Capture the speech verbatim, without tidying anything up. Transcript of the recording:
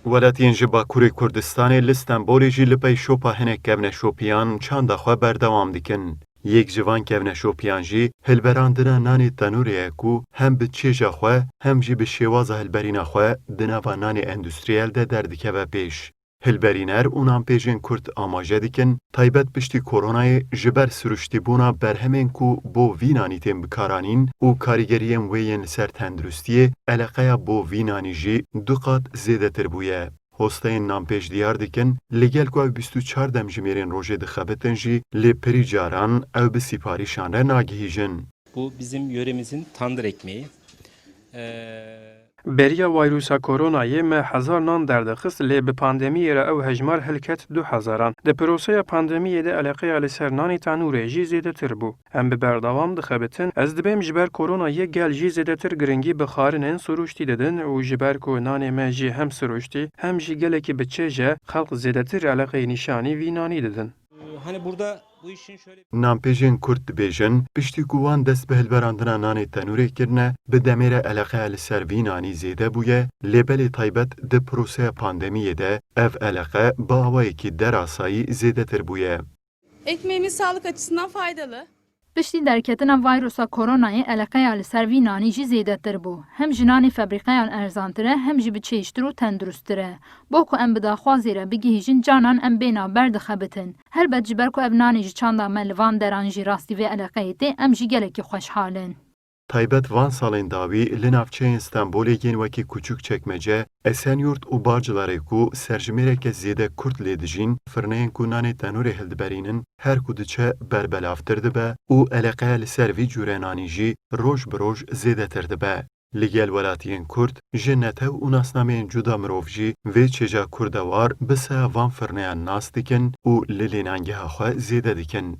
Welatiyên ji Bakurê Kurdistanê li Stenbolê jî li pey şopa hinek kevneşopiyan çanda xwe berdewam dikin. Yek ji van kevneşopiyan jî hilberandina nanê tenûrê ye ku hem bi çêja xwe hem jî bi şêwaza hilberîna xwe di nava nanê endustriyel de derdikeve pêş. Hilberîner û nanpêjên Kurd amaje dikin, taybet piştî koronayê ji ber siruştîbûna berhemên ku bo vî nanî tên bikaranîn û karîgeriyên wê yên li ser tenduristiyê, eleqeya bo vî nanî jî du qat zêdetir bûye. Hosteyên nanpêj diyar dikin, li gel ku ew bîst û çar demjimêrên rojê dixebitin jî, lê pirî caran ew bi sîparîşan re nagihîjin. Bu bizim yöremizin tandır ekmeği. Ee, Beriya wayrusa koronayê me hezar nan derdixist, lê bi pandemiyê re ew hejmar hilket du hezaran. Di proseya pandemiyê de eleqeya li ser nanê tanûrê jî zêdetir bû. Em bi berdewam dixebitin. Ez dibêm ji ber koronayê gel jî zêdetir giringî bi xwarinên siruştî didin û ji ber ku nanê me jî hem siruştî hem jî gelekî bi çêj e, xelk zêdetir eleqeyê nîşanî vî nanî didin. Hani burada bu işin şöyle Nanpêjên Kurd dibêjin, piştî ku wan dest bi hilberandina nanê tenûrê kirine, bi demê re eleqeya li ser vî nanî zêde bûye, lê belê taybet di proseya pandemiyê de ev eleqe bi awayekî derasayî zêdetir bûye. Ekmeğimiz sağlık açısından faydalı. Piştî derketina vayrusa koronayê eleqeya li ser vî nanî jî zêdetir bû. Hem ji nanê febrîqeyan erzantir e, hem jî bi çêjtir û tenduristtir e. Bo ku em bi daxwazê re bigihîjin, canan em bê navber dixebitin. Helbet ji ber ku ev nanê ji çanda me li van deran jî rastî vê eleqeyê tê, em jî gelekî xweşhal in. Taybet van salên dawî li navçeyên Stenbolê yên wekî Kuçukçekmece, Esenyurt û Bağcılarê ku serjimêreke zêde Kurd lê dijîn, firneyên ku nanê tenûrê hildiberînin, her ku diçe berbelavtir dibe û eleqeya li ser vî cûre nanî jî roj bi roj zêdetir dibe. Li gel welatiyên Kurd ji netew û nasnameyên cuda mirov jî vê çêja kurdewar bi saya van firneyan nas dikin û li lênangeha xwe zêde dikin.